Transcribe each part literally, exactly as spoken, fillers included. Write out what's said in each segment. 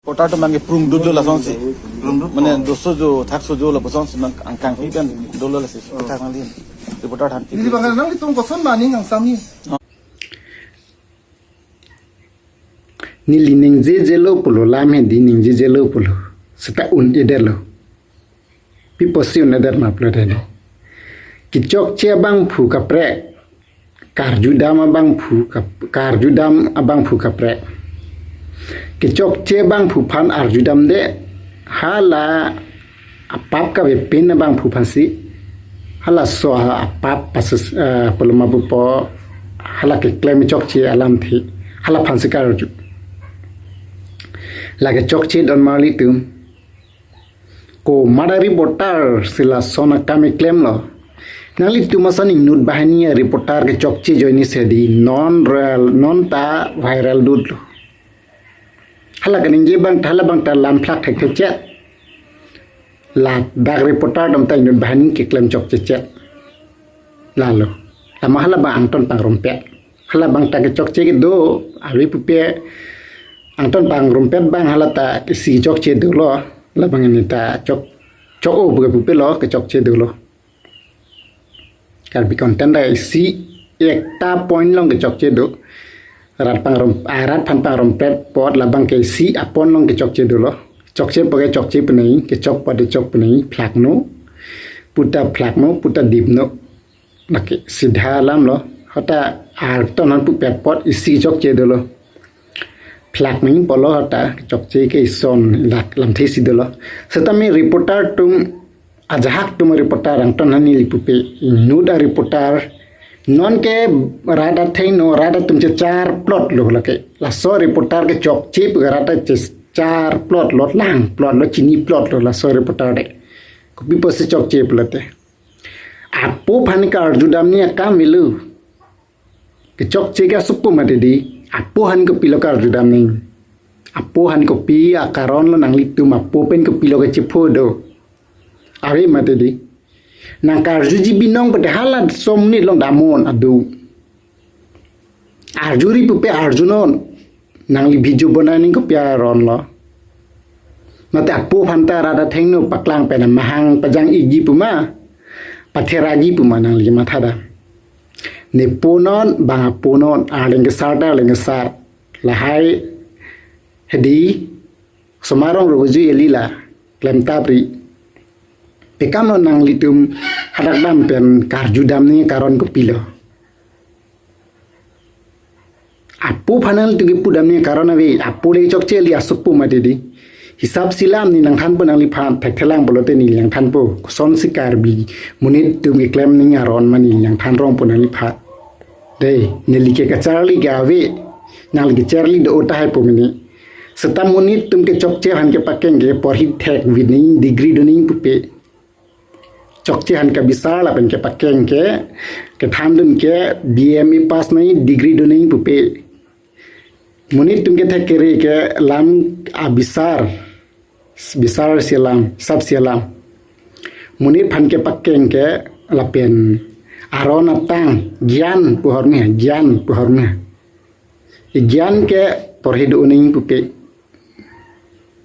Reporter atum abang ke prung dut dut lasonsi. Prung dut. Mane doso jo thakso jo lapuson si nang angkang hi kan dolo lasi. Thak nang din. Reporter than. Neli abang nanglitum koson mani nang sami. Neli ningjejelo pulo, lam hedi ningjejelo pulo. Seta un-edetlo. Pi apotsi un-edet ma pulote, kechokche abangphu kaprek, karjudam abangphu kap-, karjudam abangphu kaprek. Kechokche abangphu aphan arjudamde, hala apap kavepin abangphu aphansi, halaso apap pasus, eh, puloma pupo, hala keklem chokche alamthe, hala aphansi karju. La kechokche don marli atum. Komat a reporter si lason akam keklemlo. Nanglitum ason inut banghini a reporter kechokche ajoine si hedi non real, non ta viral dutlo. Hala kaningje abang ta, hala abang ta lam phlak thekthechet. Ladak reporter atum ta inut banghini keklem chokchechet. Lalo. Lama hala abang angton pangrumpet. Hala abang ta kechokche kedo, ave pupe angton pangrumpet abang hala ta isi chokche dolo, labang ini ta chok, chok-o puke pupelo kechokche dolo. Karbi content ta isi ekta point along kechokche do. Rat pangrum, ah, rat aphan pangrumpet apot labang ke isi apon along kechokche dolo. Chokche puke chokche punai, kechok puke chok punai, phlakno, puta phlakno, puta dipno. Lake sidha alamlo, hota angton aphan pupet apot isi chokche dolo. Phlak nangji pulo hota, chokche ke ison dak lamthe si dolo. Setame reporter atum, ajahak atum reporter angton aphan neli pupe, inut a reporter, non ke rat athengno, rat atum chechar plotlo lake. Laso reporter kechokche pu rat chechar plotlo, lang plotlo, chini plotlo, laso reporter de. Kopi apotsi chokche pulote. Apo aphan karjudamji akam avelo. Kechokche ke asopo mati di. Apo aphan kopilo karjudamji. Apo aphan kopi akaron lo nanglitum apo pen kopilo kechepho do. Ave mati di. Nang karjuji binong pute hala som ni along damnon adu. Arjuri pupe arjunon. Nangli video bonai nangji kopi aronlo. Mate apo aphan ta rat athengno paklang pen mahang pajang-ikji puma, patheraji puma nangli mathadam. Ne ponon, bang aponon, arleng kesar ta arleng kesar. Lahai hedi, osomar arong roju elila, klemtapri. Pekamlo nanglitum hadak dam pen karjudamji karon kopilo. Apo aphan nanglitum kepudamji karon ave, apo le chokche kali asopo mati di. Hisap si lam neli nangthanpo nangliphan, thekthelang pulote neli nangthanpo. Kosonsi Karbi monit atum keklemji aron ma neli nangthan rongpo nangliphan. Dei, neli ke kacharli ke ave, nangli kacharli do tahai po mene. Seta monit atum kechokche aphan kepakeng ke porhi thek vit nangji, degree do nangji pupe. Chokche aphan kabisar lapen kepakeng ke, kethandun ke B M A pass nangji, degree do nangji pupe. Monit atum kethek kere ke lam abisar, bisar si alam, hisap si alam. Monit aphan kepakeng ke lapen aron atang, gyan pu ahormu, gyan pu ahormu. Gyan ke porhi do nangji pupe.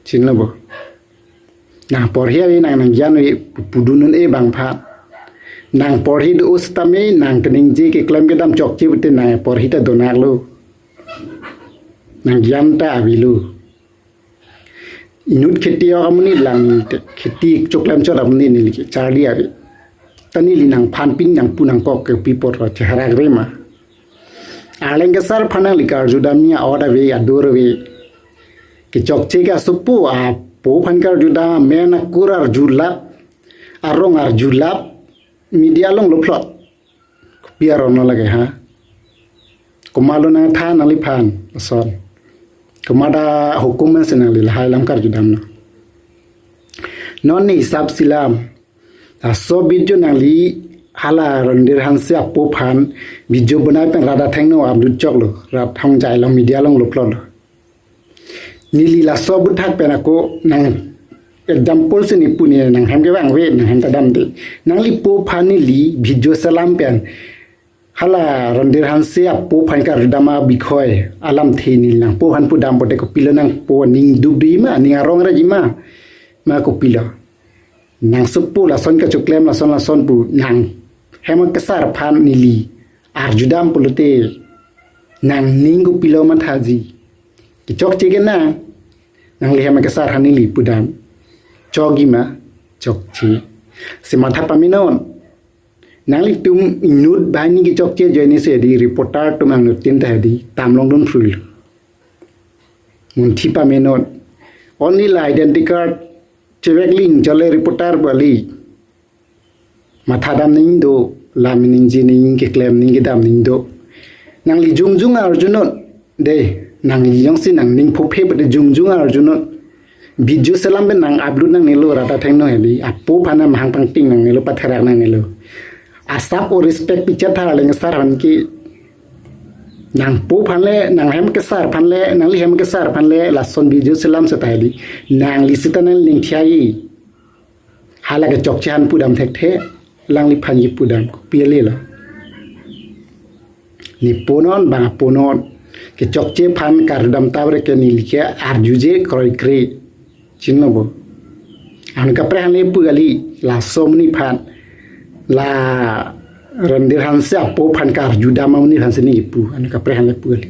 Chinilo bo. Nang porhi ave, nang nang gyan ave, pu-, pudun un-e bang aphan. Nang porhi do setame, nang kaningje keklem kedam chokche pute nang porhi ta donaklo. Nang gyan ta avelo. Inut kheti ok amonit lang te, kheti choklem chot amonit neli ke charli ave. Ta neli nangphan pin nangpu nangkok ke pi apotlo, cheharak re ma. Arleng kesar aphan nangli karjudamji a-ot ave, adur ave. Kechokche ke asopo, apo aphan karjudam, amen akur arjulap, arong arjulap, media along lo plot. Kopi aron lo lake ha. Komatlo nangthan nangliphan, ason. Komat ahukum si nangli lahai alam karjudamlo. Non ne hisap si lam. Laso video nangli hala Rondir Hanse apo aphan video bonai pen rat athengno upload choklo. Rat hongjai along media along lo plotlo. Neli laso aputhak pen ako nang example si neli pu, neli nanghem ke vangve, nanghem ta damde. Nangli po aphan neli video selam pen Hala Rondir Hanse apo aphan karjudam abikhoi alamthe neli nangpo aphan pudam pote kopilo nangpo, ning dukduk ma, ning arong ra ji ma, ma kopilo. Nang sopo lason kachoklem lason lason pu nanghem akesar aphan neli arjudam pulote nangning kopilo mathaji. Kechokche ke nang, nanglihem akesar aphan neli pudam. Chokji ma, chokche. Si matha pamenon. Nanglitum inut banghini kechokche ajoine si di reporter atum angnutin ta di tamlong dun frul. Munthi pamenon. Only la identity card chevek ling chole reporter bali. Matha dam ning do, lam ningje ning, keklem ning kedam ning do. Nangli jongjong arjunon. Dei, nangli jongsi nangning phophe pade jongjong arjunon. Video selam pen nang upload nangnelo, rat athengno hedi. Apo aphan amahang pangting nangnelo, patherak nangnelo. Asap o respect pichet tha leng sar aphan ke. Nangpo aphan le, nanghem akesar aphan le, nanglihem akesar aphan le, lason video selam seta hedi. Nangli seta nangning thiai. Hala kechokche aphan pudam thekthe, alangliphan ji pudam, kopi ale lo. Ne ponon, bang ponon. Kechokche aphan karjudam tabre ke neli ke arjuje kroikre. Chinilo bo. Anut kaprek aphan le pu kali, laso amonit aphan. La Rondir Hanse apo aphan karjudam amonit aphan si ne pu, anut kaprek aphan le pu kali.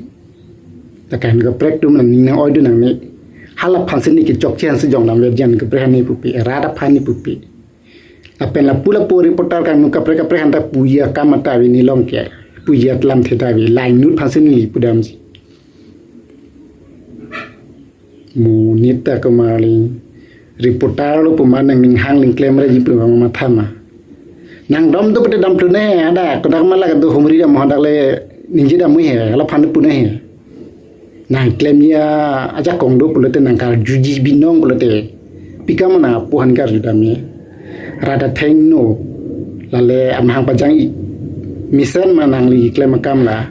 Lake anut kaprek atum nangning nang-oi do nangne. Hala aphan si ne kechokche aphan si jongdam le ji, anut kaprek aphan ne pupe, rat aphan ne pupe. Lapen lapu lapu reporter kan anut kaprek kaprek aphan ta puji akam ta ave ne long ke. Puji alamthe ta ave, la inut aphan si neli pudamji. Monit ta komarli reporter lo pu ma nangning hang ling klem ra ji pu ma matha ma. Nangdom do pete damthu ne, ada kodak ma la do humri dam hadak le ningje dam he, la aphan pu ne he. Nangklemji ajakong do pulote, nangkarjuji binong pulote, pi kam nang apo aphan karjudam he? Rat athengno, lale amahang pajang-ik mesen ma nangli klem akam la?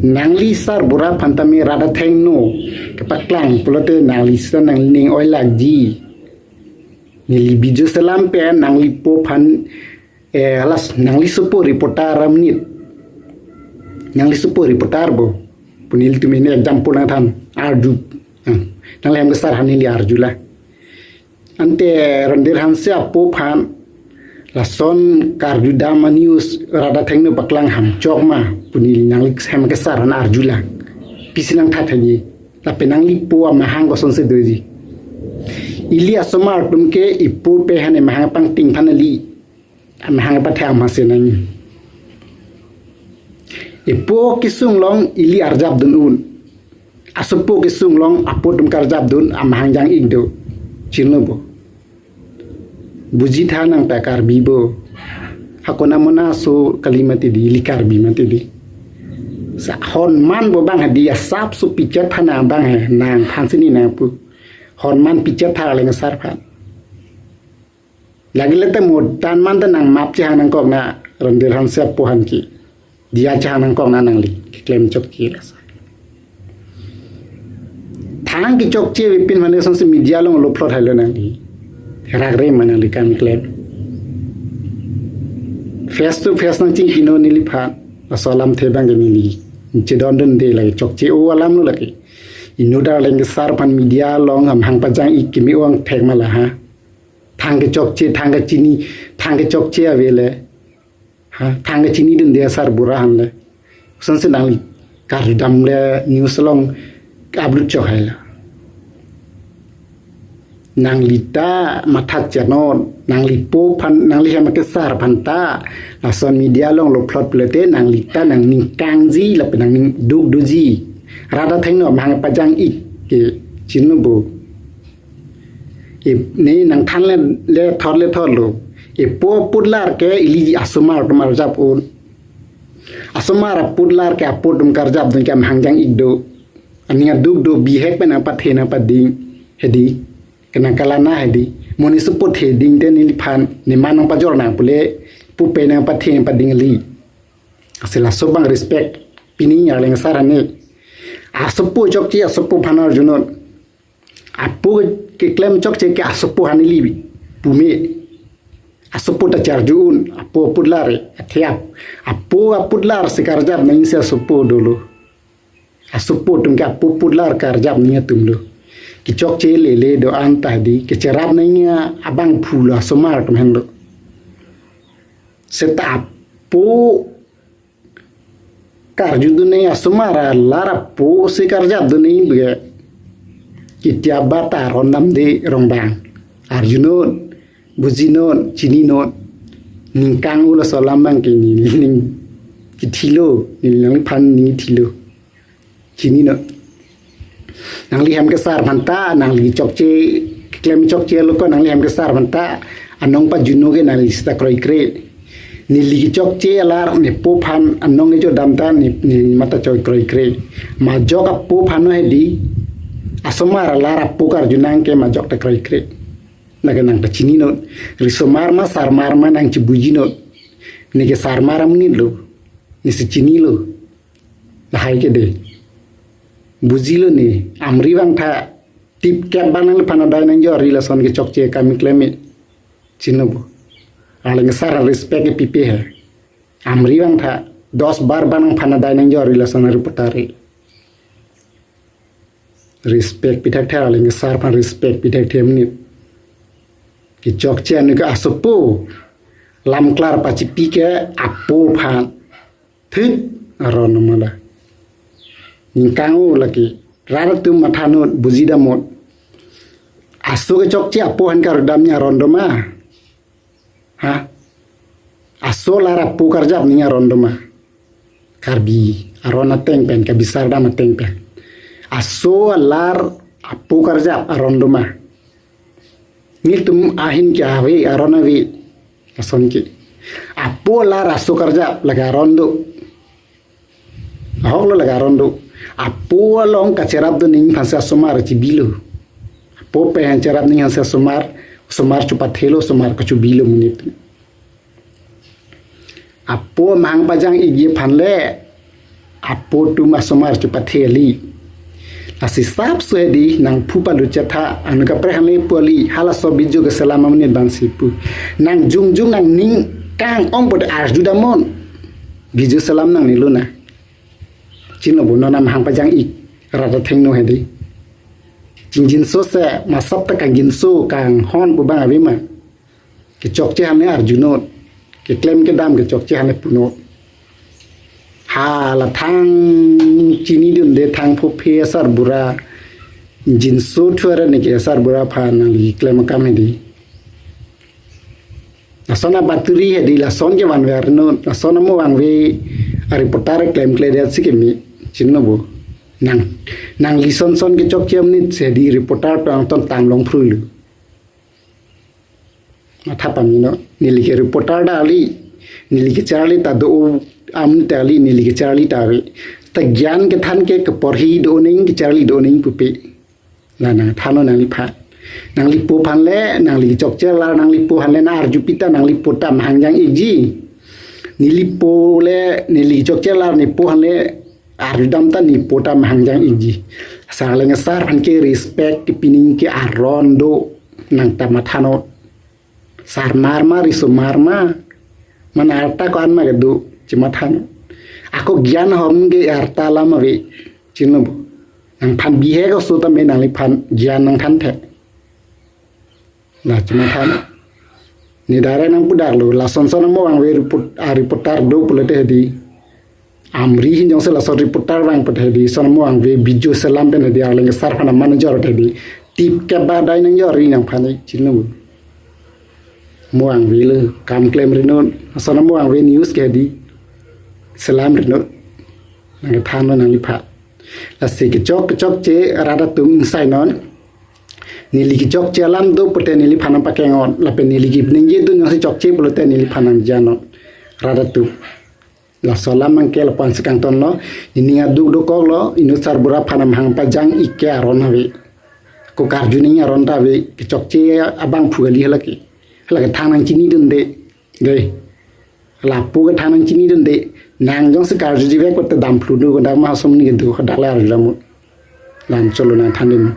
Nangli sarbura aphan tame rat athengno kepaklang pulote nangli seta nangning oi lakji. Neli video selam pen nanglipo aphan, eh, halas, nangli sopo reporter amonit. Nangli sopo reporter bo. Pu nelitum ini example nangthan arju. Ah, nangli hem kesar aphan neli arju la. Ante Rondir Hanse apo aphan lason karjudam anews rat athengno paklang ham chok ma pu neli nangli hem kesar aphan arju la. Pisi nangthat hedi. Lapen nanglipo amahang kosonsi doji? Ili asomar atum ke ipo pe aphan amahang pangting aphan kali. Amahang pathe amatsi nang. Ipo kesung along ili arjap dun un. Asopo kesung along apo atum karjap dun, amahang jang-ik do. Chinilo bo. Buji tha nang ta Karbi bo. Hakona mona so kali mati di, ili Karbi mati di. Sa honman bo bang hedi, asap so pichet aphan bang he, nangphan si ne nangpu. Honman pichet tha leng sar aphan. Lagi le te mo tan man te nang map chehang nangkok na Rondir Hanse apo aphan ke. Diya chehang nangkok na nangli keklem chokche la sa. Thang kechokche avepin mane sonsi media along lo upload hailo nangli. Herak re ma nangli kam klem. Face to face nangchingkinon neliphan. Laso alamthe bang ke neli chedondunde lake, chokche o alam lo lake. Inut arleng kesar aphan media along amahang pajang-ik keme-ong thek ma la ha. Thang kechokche, thang kechini, thang kechokche ave le. Ha, thang kechinidunde asarbura aphan le. Sonsi nangli karjudam le news along upload chok hai la. Nangli ta matha chenon, nanglipo aphan, nangli hem kesar aphan ta lason media along lo upload pulote nangli ta nangning kangji lapen nangning duk doji. Rat athengno amahang pajang-ik ke, chinilo bo. Ip-, ne nangthan le, le thor le thor lo. Ipo aputlar ke ili asomar atum arjap un. Asomar aputlar ke apo atum karjap dun ke amahang jang-ik do. Aning aduk do, bihek pen nangpathe nangpading hedi. Ke nangkalana hedi. Monit sopo theding te neliphan, neman nangpajor nang pule, pupe nangpathe nangpading kali. Lasi laso bang respect pini arleng sar aphan ne. Asopo chokche asopo aphan arjunon. Apo keklem chokche ke asopo aphan ili pume. Asopo ta charju un, apo aputlar, athe ap-, apo aputlar si karjap nangji asopo dolo. Asopo atum ke apo aputlar karjap nangji atum lo. Kechokche lele do-an ta hedi, kecherap nangji abangphu lo asomar atum henlo. Seta apo karjudun nangji asomar alar apo si karjapdun nangji bege. Ketiap ba ta aron damde rong bang. Arjunon, bujinon, chininon. Ningkang-o laso alam abang ke neli ning kethilo, neli nangliphan ning kethilo. Chininon. Nangli hem kesar aphan ta, nangli chokche, klem chokche lo ko nangli hem kesar aphan ta, anong pajuno ke nangli sita kroikre. Neli kechokche alar nepo aphan anong kechedam ta ne, ne mata choi kroikre. Majok apo aphan lo hedi, asomar alar apo karjunang ke majok ta kroikre. Lake nangpachininon. Risomar ma sarmar ma nangchibujinon. Ne ke sarmar amonit lo. Ne si chinilo. Lahai ke de. Bujilo ne. Amri vangtha. Tip kep abang nangliphan adai nangjori lason kechokche akam keklem-e. Chininon bo. Arleng sar respect kepipe he. Amri vangtha. Dos bar abang nangphan adai nangjori lason reporter-e. Respect pithak thar, arleng sar aphan respect pithak thar amonit. Kechokche anu ke asopo. Lamklar pachipi ke apo aphan. Thik aron mala. Ningkang-o lake. Rat atum mathanon, bujidamnon. Aso kechokche apo aphan kardamji aron do ma? Ha? Aso alar apo karjap nangji aron do ma? Karbi aron ateng pen, kabisar dam ateng pen. Aso alar apo karjap aron do ma? Nelitum ahin ke ave, aron ave. Lason ke. Apo alar aso karjap lake aron do. Ahok lo lake aron do. Apo along kacherapdun nangji aphansi asomar chibilo. Apo pen cherap nangji aphansi asomar, asomar chopathelo, asomar kachobilo amonit. Apo amahang pajang-ikji aphan le, apo atum asomar chopathe kali. Lasi sapso hedi nangphu palu chetha, anu kaprek aphan le pu kali, halaso video keselam amonit abangsi pu. Nang jongjong nangning kang-ong pote arjudamnon. Video selam nangnelo na. Chininon bo, non amahang pajang-ik rat athengno hedi. Chingjinso se masap ta kangjinso kanghon pu abang ave ma? Kechokche aphan le arjunon. Keklem kedam kechokche aphan le punon. Hala thang chinidunde, thang phophe asarbura. Jinso thu are ne ke asarbura aphan nangli klem akam hedi. Lason abaturi hedi, lason ke vanve arno, lason amo vangve areporter klemkledet si keme, chininon bo. Nang, nangli son son kechokche amonit si hedi reporter tong ton tang long phrui lo. Matha pamino, neli ke reporter ta kali, neli kecharli ta do amonit ta kali, neli kecharli ta ave. Ta gyan kethan ke keporhi do nangji, kecharli do nangji pupe. La nangthannon nangliphan. Nanglipo aphan le, nangli kechokche alar nanglipo aphan le nang arjupi ta nanglipo ta mahang jang-ikji. Nelipo le, neli kechokche alar nepo aphan le arjudam ta nepo ta mahang jang-ikji. Sarleng sar aphan ke respect kepi nangji ke aron do, nang ta mathanon. Sarmar ma, risomar ma, mane arta ko-an ma kedo, chimathanon. Ako gyan ahormu ke arta alam ave, chininon bo. Nangphan bihek aso tame nangliphan gyan nangthanthe. La chimathanon. Ne direct nangpudaklo, lason son amo vangve report, areporter do pulote hedi. Amri ahin jongsi lason reporter vang pote hedi, son amo vangve video selam pen hedi, arleng sar aphan aman ajorte hedi. Tip kep ba adai nangjori nangphan-e, chininon bo. Amo vangvelo, kam klemrinon, son amo vangve news ke hedi. Selamrinon. Nangthannon nangliphan. Lasi kechok kechokche rat atum sainon. Neli kechokche alam do pote neliphan nangpakeng-on. Lapen neli kip ningje dun jongsi chokche pulote neliphan nangjanon. Rat atum. Laso alam abang ke lapu-an si kangtonlo, nening aduk dokoklo, inut sarbura aphan amahang pajang-ik ke aron ave. Ko karju nangji aron ta ave, kechokche abangphu kali halake. Halake thang nangchinidunde. De. Lapu ke thang nangchinidunde. Nang jongsi karjujivek pote damphlu do, dak ma ason ni kedo, dak le arjudamnon. Lam cholo nangthan dim.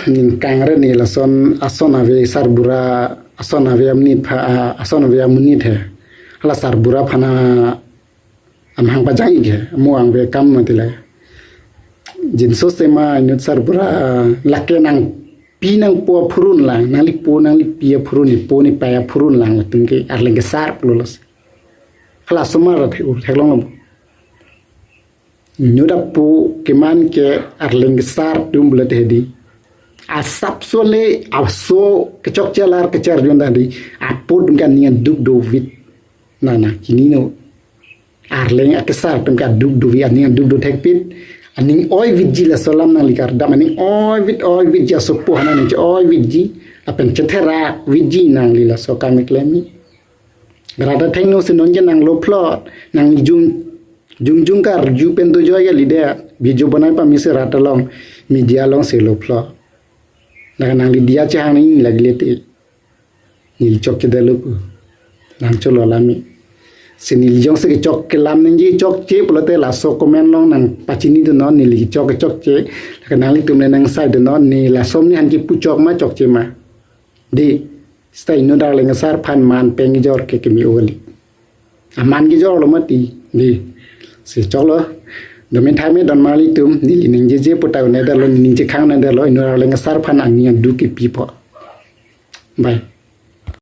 Ningkang re ne lason ason ave sarbura ason ave amonit pha, ah, ason ave amonit he. Hala sarbura aphan amahang pajang-ik he, mo angve akam mati le. Jinso sema inut sarbura, ah, lake nangpi nangpo aphurun lang, nanglipo nanglipi aphurun, nipo nipai aphurun lang, latum ke arleng kesar pulo lasi. Hala osomar athe ur theklong lo. Inut apo keman ke arleng kesar atum pulote hedi, asapso le aso kechokche alar kecharjun ta hedi, apo atum ke aning aduk dovit. Nana, chinilo. Arleng akesar atum ke aduk dovit, aning aduk do thekpit. Aning oivitji, laso alam nangli kardom, aning oivit oivitji, asopo aphan aning che-oivitji, lapen chetherakvitji nangli laso akam keklem. Rat athengno si non ke nanglo phlot, nangli jung, jung jung karju pen dojoi kali de, video bonai pame si rat along, media along si lo phlot. Nang nangli diya chehang nangji lagi lete. Neli chokchedetlo pu. Nang cholo lami. Si neli jongsi kechok kelam nangji chokche pulote laso comment along nangpachini dunnon, neli chok kechokche. Lake nanglitum le nangsai dunnon, ne laso amonit aphan kipu chok ma chokche ma. Dei, seta inut arleng kesar aphan man pen kejor ke keme-o kali. Aman kejor lo mati. Dei, si choklo. Domin thame don marli atum, neli ningjeje puta un-edetlo, ningje khang un-edetlo, inut arleng kesar aphan aning aduk kepipo. Bye.